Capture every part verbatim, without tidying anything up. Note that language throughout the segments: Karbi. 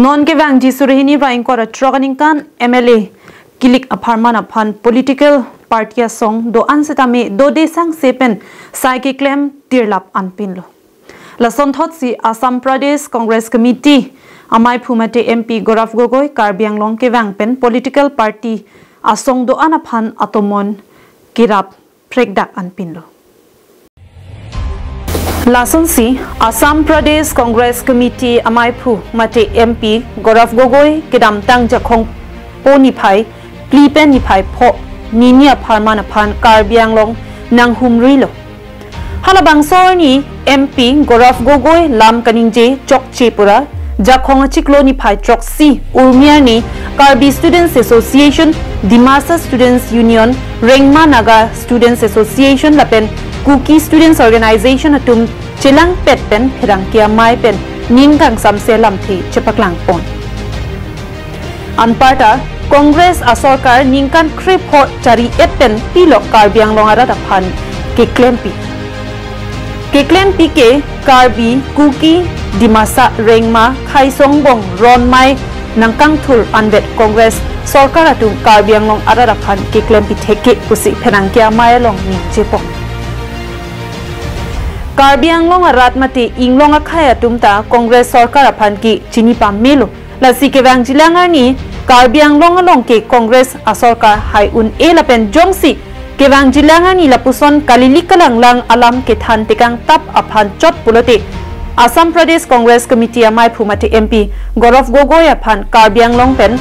Non kevangji suri hini ra ingkoi ra throk aningkan M L A kilik apharman aphan political party asong do-an setame dode sangse pen sai keklem tirlap anpinlo. Lasonthotsi Assam Pradesh Congress Committee amaiphu mate M P Gaurav Gogoi Karbi Anglong kevang pen political party asong do-an aphan atomon kerap prekdak anpinlo. Lasonsi Assam Pradesh Congress Committee amaiphu mate M P Gaurav Gogoi kedamtang Jakhong po niphai phli pen niphai pho nini apharman aphan Karbi Anglong nanghumrilo. Halabangso arni M P Gaurav Gogoi lam kaningje chokche pura Jakhong achiklo niphai throksi Urmi arni Karbi Students Association, Dimasa Students Union, Rengma Naga Students Association lapen Kuki Students Organization atum chelangpet pen pherangke amei pen ning kangsamse lamthe chepaklangpon. Anparta Congress asorkar ningkan krepho chari-et pen pilok Karbi Anglong arat aphan keklempi. Keklem P K, Karbi, Kuki, Dimasa, Rengma, Khei Songbong, Ronmai nangkangthur anvet Congress sorkar atum Karbi Anglong arat aphan keklem pithek ke pusi pherangke amei along ningjepon. Karbi Anglong arat mate inglong akhei atum ta Congress sorkar aphan ke chini pamelo. Lasi kevangjilang arni Karbi Anglong along ke Congress asorkar hai un-e lapen jongsi kevangjilang arni lapuson kalilik kalanglang alam kethan tekang tap aphan chot pulote Assam Pradesh Congress Committee amaiphu mate M P Gaurav Gogoi aphan Karbi Anglong pen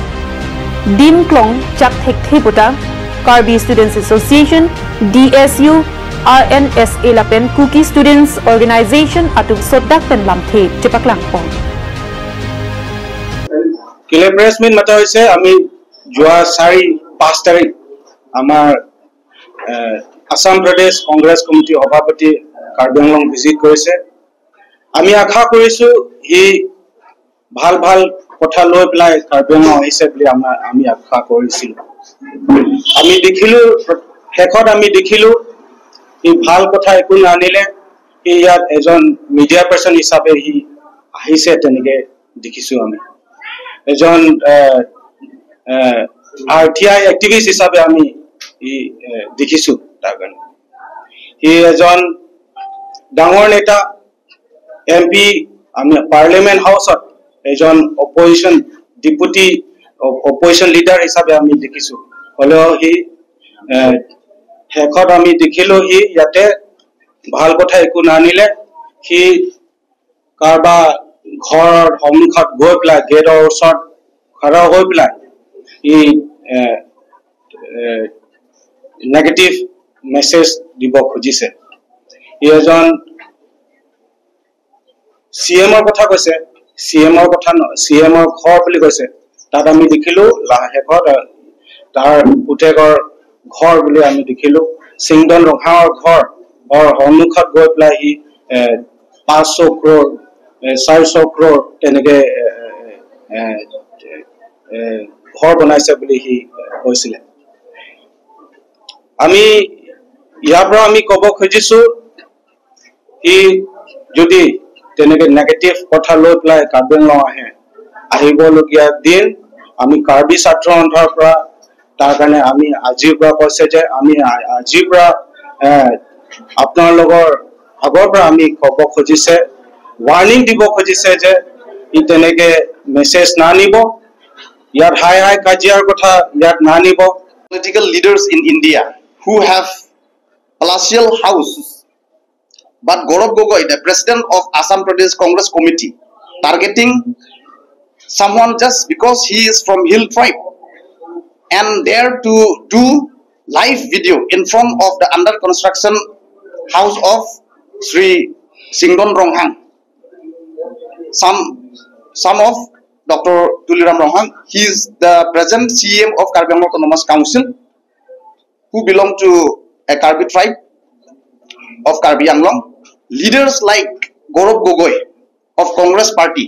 dim klong chak thekthe puta Karbi Students Association, D S U, R N S A lapen Kuki Students Organization atum sotdak pen lamthe chepaklangpon. কেলে press meet মাতা হৈছে, আমি যোৱা চাৰি পাঁচ তাৰিখ আমাৰ এ, আছাম প্ৰদেশ কংগ্ৰেছ কমিটিৰ সভাপতি কাৰ্বি আংলং ভিজিট কৰিছে। আমি আশা কৰিছো সি ভাল ভাল কথা লৈ পেলাই কাৰ্বি আংলং আহিছে বুলি আমাৰ, আমি আশা কৰিছিলো। আমি দেখিলো, শেষত আমি দেখিলো সি ভাল কথা একো নানিলে, সি ইয়াত এজন মিডিয়া পাৰ্চন হিচাপে সি আহিছে, তেনেকে দেখিছো আমি। এজন এ, এ, আৰ টি আই এক্টিভিষ্ট হিচাপে আমি ই, এ, দেখিছো তাৰ কাৰণে। সি এজন ডাঙৰ নেতা, এম পি, আমি পাৰ্লিয়ামেণ্ট হাউচত এজন অপজিশ্যন, ডেপুটি অ-, অপজিশ্যন লিডাৰ হিচাপে আমি দেখিছো। হ'লেও সি, এ, শেষত আমি দেখিলো সি ইয়াতে ভাল কথা একো নানিলে, সি কাৰোবাৰ ঘৰৰ সন্মুখত গৈ পেলাই, গেটৰ ওচৰত খাৰা হৈ পেলাই ই, এ, এ, নিগেটিভ মেছেজ দিব খুজিছে। ই এজন চি এমৰ কথা কৈছে, চি এমৰ কথা ন-, চি এমৰ ঘৰ বুলি কৈছে। তাত আমি দেখিলো লা-, শেষত, আ, তাৰ পুতেকৰ ঘৰ বুলি আমি দেখিলো। চিংদন ৰংহাঙৰ ঘৰ, ঘৰ সন্মুখত গৈ পেলাই সি, এ, পাঁচশ ক্ৰ'ৰ, এ, চাৰিশ ক্ৰ'ৰ তেনেকে, এ, এ, এ, এ, ঘৰ বনাইছে বুলি সি কৈছিলে। আমি ইয়াৰ পৰা আমি ক'ব খুজিছো, সি যদি তেনেকে নিগেটিভ কথা লৈ পেলাই কাৰ্বি আংলং আহে, আহিবলগীয়া দিন আমি কাৰ্বি ছাত্ৰ সন্থাৰ পৰা, তাৰ কাৰণে আমি আজিৰ পৰা কৈছে যে আমি আ-, আজিৰ পৰা, এ, আপোনালোকৰ আগৰ পৰা আমি ক'ব খুজিছে, ৱাৰ্ণিং দিব খুজিছে যে ই তেনেকে মেছেজ নানিব, ইয়াত হাই হাই কাজিয়াৰ কথা ইয়াত নানিব। Political leaders in India who have palatial houses, but Gaurav Gogoi, the president of Assam Pradesh Congress Committee, targeting someone just because he is from hill tribe and dare to do live video in front of the under construction house of Sri Singdon Ronghang, some, some of Doctor Tuliram Ronghang. He is the present C E M of Karbi Anglong Autonomous Council, who belong to a Karbi tribe of Karbi Anglong. Leaders like Gaurav Gogoi of Congress Party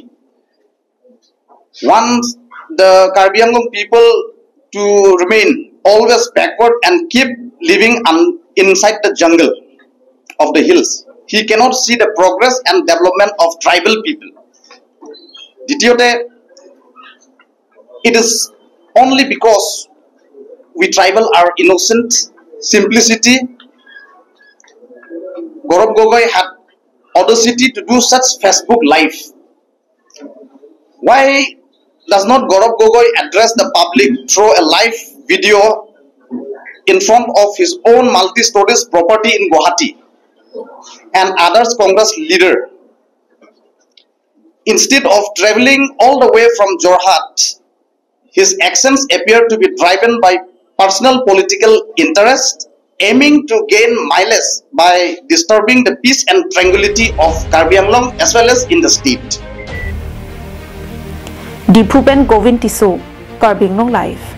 wants the Karbi Anglong people to remain always backward and keep living un-, inside the jungle of the hills. He cannot see the progress and development of tribal people. দ্বিতীয়তে, It is only because we tribal are innocent, simplicity. Gaurav Gogoi had audacity to do such Facebook live. Why does not Gaurav Gogoi address the public through a live video in front of his own multi-stories property in Guwahati and others Congress leader? Instead of traveling all the way from Jorhat, his actions appear to be driven by personal political interest, aiming to gain mileage by disturbing the peace and tranquility of Karbi Anglong as well as in the state. Diphu pen Govind Tisso, Karbi Anglong Live.